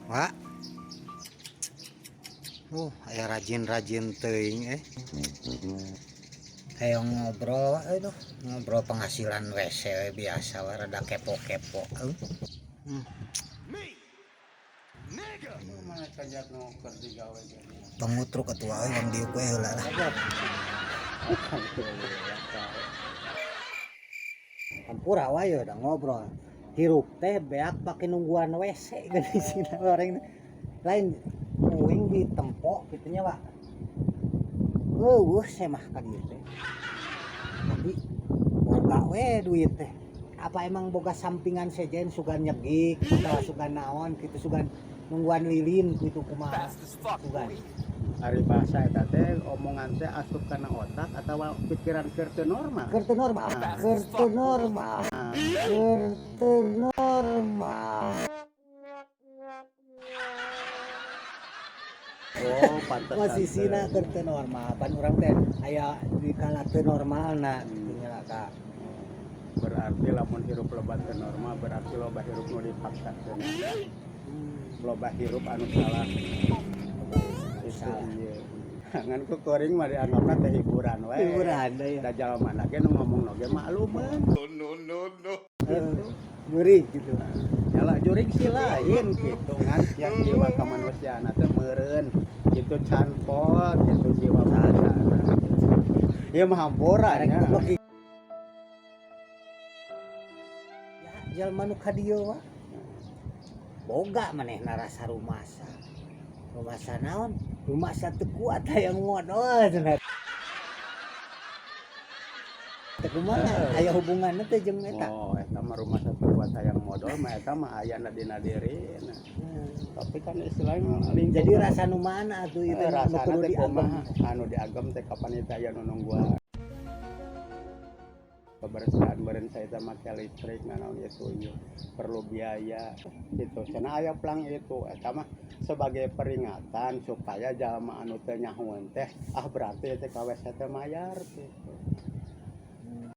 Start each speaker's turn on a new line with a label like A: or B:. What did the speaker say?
A: Wak. Aya rajin-rajin teuing eh. Hayang ngobrol wak euy duh. Ngobrol penghasilan WC we biasa we rada kepo-kepo. Pangutruk atuh euy wang diuk we heula lah. Hampura wae udah ngobrol. Hirup teh beak pake nungguan WC geuning sina goreng. Lain uing ditempo kitu nya, Pak. Eueuh semah ka dieu teh. Tapi boga we duit teh. Apa emang boga sampingan sejen sugan nyegik atau sugan naon kitu sugan nungguan lilin kitu kumaha sugan.
B: Ari bahasa eta teh omongan teh asup kana otak atawa pikiran keur teu normal.
A: Keur teu normal. Keur teu normal. Keur teu normal.
B: Oh, pantesan.
A: Posisina keur teu normal. Pan urang teh aya di kala teu normalna kitu nya Kak.
B: Berarti lamun hirup loba teu normal berarti loba hirup nu dipaksakeun. Loba hirup anu salah. Itu ieu. Ngan ku kuring mah dianggapna teh hiburan we.
A: Hiburan deui.
B: Da jalma ge nu ngomong ge maklumeun.
C: No, no, no.
B: Gitu.
A: Jurig gitu.
B: Nyala jurig sih lain gitu ngan tiap jiwa kemanusiaan teh meureun gitu can pot gitu jiwa manusiana. Ieu mah hampura nya.
A: Ya jalma nu ka dieu wa. Boga manehna rasa rumasa. Rumasa naon? Rumasa teu kuat hayang modal cenah. Teu kumaha aya hubunganna teh jeung eta.
B: Oh, eta mah rumasa teu kuat hayang modal mah eta mah aya dina dirina. Tapi kan istilahnya lingkungan.
A: Jadi rasa nu mana atuh ieu teh nu
B: Rasana
A: kudu
B: teh
A: diagem.
B: kumaha anu diagem teh kapan itu aya nu nungguan. Kebersihan beureun saya make listrik nanaon itu ieu perlu biaya gitu. Cenah aya plang itu eta mah sebagai peringatan supaya jalma anu teu nyahoeun teh ah berarti teh ka WC teh mayar gitu.